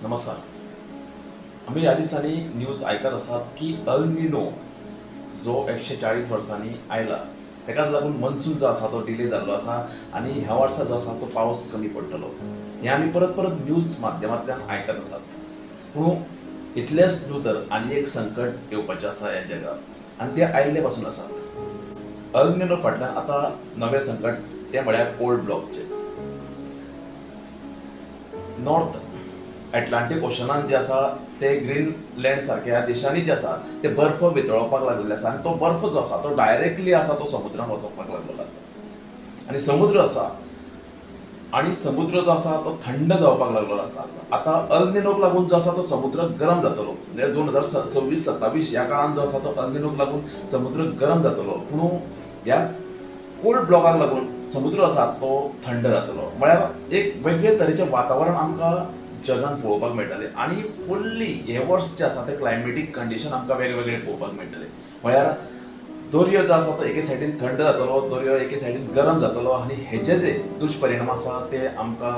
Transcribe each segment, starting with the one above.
नमस्कार। आमी ह्या दिसांनी न्यूज आयकत आसात की अल निनो जो 140 वर्सांनी आयला तेकाच लागून मनसून जो आसा तो डिले जाल्लो आसा आनी ह्या वर्सा जो आसा तो पावस कमी पडटलो हें आमी परत परत न्यूज माध्यमांतल्यान आयकत आसात। पूण इतलेंच न्हू तर आनी एक संकट येवपाचें आसा ह्या जगार आनी तें आयिल्ले पासून आसात। अल निनो फाटल्यान आतां नवें संकट तें म्हळ्यार कोल्ड ब्लॉकचें। नॉर्थ एटलांटीक ओशनान जे आसा ते ग्रीनलँड सारक्या देशांनी जे आसा ते बर्फ वितळोवपाक लागलेले आसा आनी तो बर्फ जो आसा तो डायरेक्टली आसा तो समुद्रान वचपाक लागलेलो आसा आनी समुद्र आसा आनी समुद्र जो आसा तो थंड जावपाक लागलेलो आसा। आतां अल निनोक लागून जो आसा तो समुद्र गरम जातलो, म्हणजे 2026-27 ह्या काळान जो आसा तो अल निनोक लागून समुद्र गरम जातलो, पूण ह्या कोल्ड ब्लॉकाक लागून समुद्र आसा तो थंड जातलो। म्हळ्यार एक वेगळे तरेचें वातावरण आमकां जगान पळोवपाक मेळटलें आनी फुल्ली हे वर्स जे आसा ते क्लायमेटीक कंडिशन आमकां वेगवेगळे पळोवपाक मेळटलें। म्हळ्यार दर्यो जो आसा तो एके सायडीन थंड जातलो, दर्यो एके सायडीन गरम जातलो आनी हेजे जे दुश्परिणाम आसा ते आमकां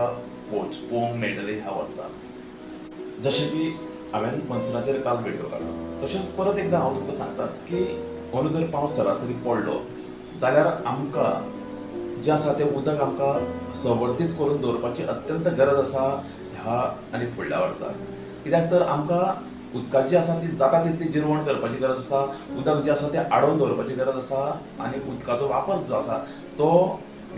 पळोवंक मेळटले ह्या वर्सा। जशें की हांवें मनसुनाचेर काल व्हिडियो काडलो तशेंच परत एकदां हांव तुमकां सांगता की अंदू जर पावस सरासरी पडलो जाल्यार आमकां जें आसा तें उदक आमकां संवर्धीत करून दवरपाची अत्यंत गरज आसा ह्या आनी फुडल्या वर्सा। कित्याक तर आमकां उदकाची आसा ती जाता तितली जिरवण करपाची गरज आसा, उदक जें आसा तें आडोवन दवरपाची गरज आसा आनी उदकाचो वापर जो आसा तो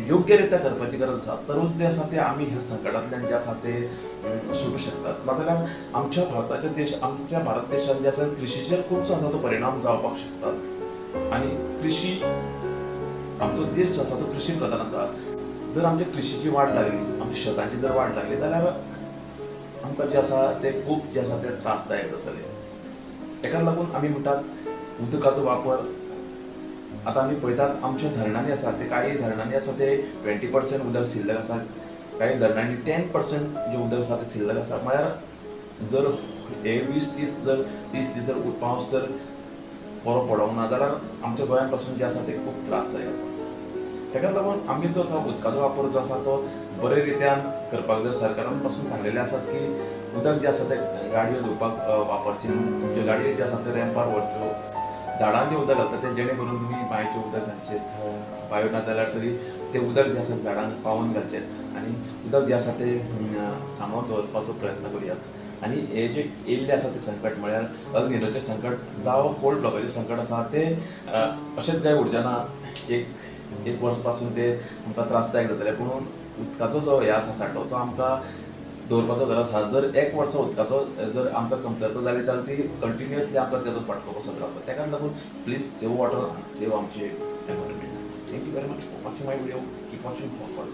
योग्य रित्या करपाची गरज आसा, तरूच जें आसा तें आमी ह्या संकटांतल्यान जें आसा तें सुटूं शकतात। नाजाल्यार आमच्या भारताच्या देश आमच्या भारत देशान जें आसा कृशीचेर खुबसो आसा तो परिणाम जावपाक शकतात आनी कृशी आमचो देश जो आसा तो कृशी प्रधान आसा। जर आमच्या कृशीची वाट लागली, आमच्या शेतांची जर वाट लागली जाल्यार आमकां जें आसा तें खूब जें आसा तें त्रासदायक जातलें। तेका लागून आमी म्हणटात उदकाचो वापर आतां आमी पळयतात आमच्या धरणांनी आसा ते कांय धरणांनी आसा ते 20% उदक शिल्लक आसा, कांय धरणांनी 10% जें उदक आसा तें शिल्लक आसा। म्हळ्यार जर हे 20-30 जर 30 दीस जर पावस जर बरो पडोंक ना जाल्यार आमच्या गोंयान पासून जें आसा तें खूब त्रासदायक आसा। तेका लागून आमी जो आसा उदकाचो वापर जो आसा तो बरे रित्यान करपाक जाय। सरकारान पासून सांगलेलें आसात की उदक जें आसा तें गाडयो धुवपाक वापरचें न्हू, तुमच्यो गाडयो ज्यो आसा त्यो रॅम्पार व्हरच्यो, झाडांक जें उदक घालता तें जेणे करून तुमी बांयचें उदक घालचें, बांयो ना जाल्यार तरी तें उदक जें आसा झाडांक पावोवन घालचें आनी उदक जें आसा तें सांबाळून दवरपाचो प्रयत्न करुयात। आनी हे जे येयल्लें आसा तें संकट म्हळ्यार अल निनोचें संकट जावं कोल्ड ब्लॉकाचें संकट आसा तें अशेंच कांय उरचें ना, एक वर्स पासून ते आमकां त्रासदायक जातले। पूण उदकाचो जो हे आसा सांठो तो आमकां दवरपाचो गरज आसा। जर एक वर्सा उदकाचो जर आमकां कमतरता जाली जाल्यार ती कंटिन्युअसली आमकां तेजो फटको बसत रावता। तेका लागून प्लीज सेव वॉटर आनी सेव आमचे environment. Thank you very much for watching my video. Keep watching for.